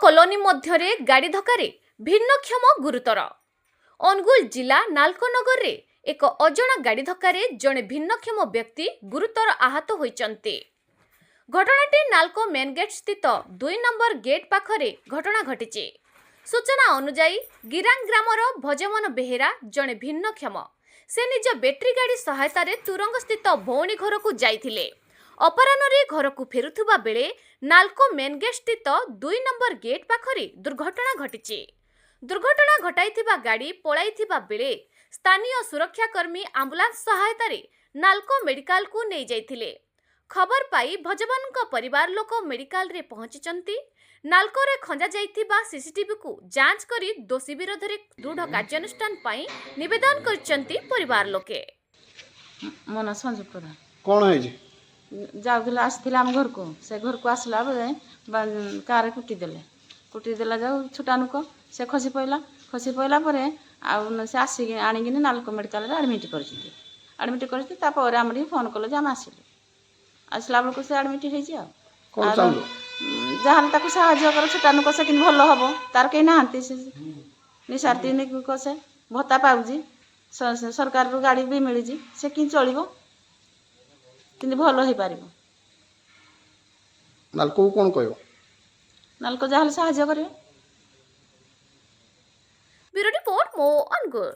Colony ମଧ୍ୟରେ ଗାଡ଼ି ଧକ୍କାରେ ଭିନ୍ନକ୍ଷମ ଗୁରୁତର। ଅନୁଗୁଳ ଜିଲ୍ଲା ନାଲକୋ ନଗରରେ ଏକ ଅଜଣା ଗାଡ଼ି ଧକ୍କାରେ ଜଣେ ଭିନ୍ନକ୍ଷମ ବ୍ୟକ୍ତି ଗୁରୁତର ଆହତ ହୋଇଛନ୍ତି। ଘଟଣାଟି ନାଲକୋ ମେନ୍ ଗେଟ୍ ସ୍ଥିତ 2 ନମ୍ବର ଗେଟ୍ ପାଖରେ ଘଟଣା ଘଟିଛି। ସୂଚନା ଅନୁଯାୟୀ, ଗିରାଙ୍ଗ ଗ୍ରାମର ଭଜମନ ବେହେରା ଜଣେ ଭିନ୍ନକ୍ଷମ। ସେ ନିଜ ବ୍ୟାଟେରୀ ଗାଡ଼ି ସହାୟତାରେ ତୁରଙ୍ଗ ସ୍ଥିତ ଭଉଣୀ ଘରକୁ ଯାଇଥିଲେ। ଅପରାହ୍ନରେ ଘରକୁ ଫେରୁଥିବା ବେଳେ ନାଲକୋ ମେନ୍ ଗେଟ୍ ସ୍ଥିତ 2 ନମ୍ବର ଗେଟ୍ ପାଖରେ ଦୁର୍ଘଟଣା ଘଟିଛି। ଦୁର୍ଘଟଣା ଘଟାଇଥିବା ଗାଡ଼ି ପଳାଇଥିବା ବେଳେ ସ୍ଥାନୀୟ ସୁରକ୍ଷାକର୍ମୀ ଆମ୍ବୁଲାନ୍ସ ସହାୟତାରେ ନାଲକୋ ମେଡିକାଲକୁ ନେଇଯାଇଥିଲେ। ଖବର ପାଇ ଭଜବନଙ୍କ ପରିବାର ଲୋକ ମେଡିକାଲରେ ପହଞ୍ଚିଛନ୍ତି। ନାଲକୋରେ ଖଞ୍ଜା ଯାଇଥିବା ସିସିଟିଭିକୁ ଯାଞ୍ଚ କରି ଦୋଷୀ ବିରୋଧରେ ଦୃଢ଼ କାର୍ଯ୍ୟାନୁଷ୍ଠାନ ପାଇଁ ନିବେଦନ କରିଛନ୍ତି ପରିବାର ଲୋକେ। ମୋ ନାଁ ସଞ୍ଜୁ ପ୍ରଧାନ। କ'ଣ ହେଇଛି? ଯାଉଥିଲା, ଆସିଥିଲା ଆମ ଘରକୁ। ସେ ଘରକୁ ଆସିଲା ବେଳେ କାରରେ କୁଟି ଦେଲେ। କୁଟି ଦେଲା ଯାଉ ଛୋଟା ନୁକ, ସେ ଖସି ପଇଲା। ଖସି ପଇଲା ପରେ ଆଉ ସେ ଆସିକି ଆଣିକିନି ନାଲକୋ ମେଡ଼ିକାଲରେ ଆଡ଼ମିଟ୍ କରିଛନ୍ତି। ଆଡ଼ମିଟ୍ କରିଛନ୍ତି, ତାପରେ ଆମେ ଟିକେ ଫୋନ୍ କଲେ ଯେ ଆମେ ଆସିଲୁ। ଆସିଲା ବେଳକୁ ସେ ଆଡ଼ମିଟ୍ ହେଇଛି ଆଉ। କ'ଣ ଆଉ ଚାହୁଁଛ? ଯାହାହେଲେ ତାକୁ ସାହାଯ୍ୟ କର। ଛୋଟା ନୁକ, ସେ କେମିତି ଭଲ ହବ। ତାର କେହି ନାହାନ୍ତି। ସେ ନିଶାର୍ଥୀ ନୁକ, ସେ ଭତ୍ତା ପାଉଛି, ସରକାରରୁ ଗାଡ଼ି ବି ମିଳିଛି। ସେ କେମିତି ଚଳିବ, କେମିତି ଭଲ ହେଇପାରିବ? ନାଲକୋକୁ କ'ଣ କହିବ? ନାଲକୋ ଯାହାହେଲେ ସାହାଯ୍ୟ କରିବେ। ବ୍ୟୁରୋ ରିପୋର୍ଟ, ମୋ ଅନୁଗୁଳ।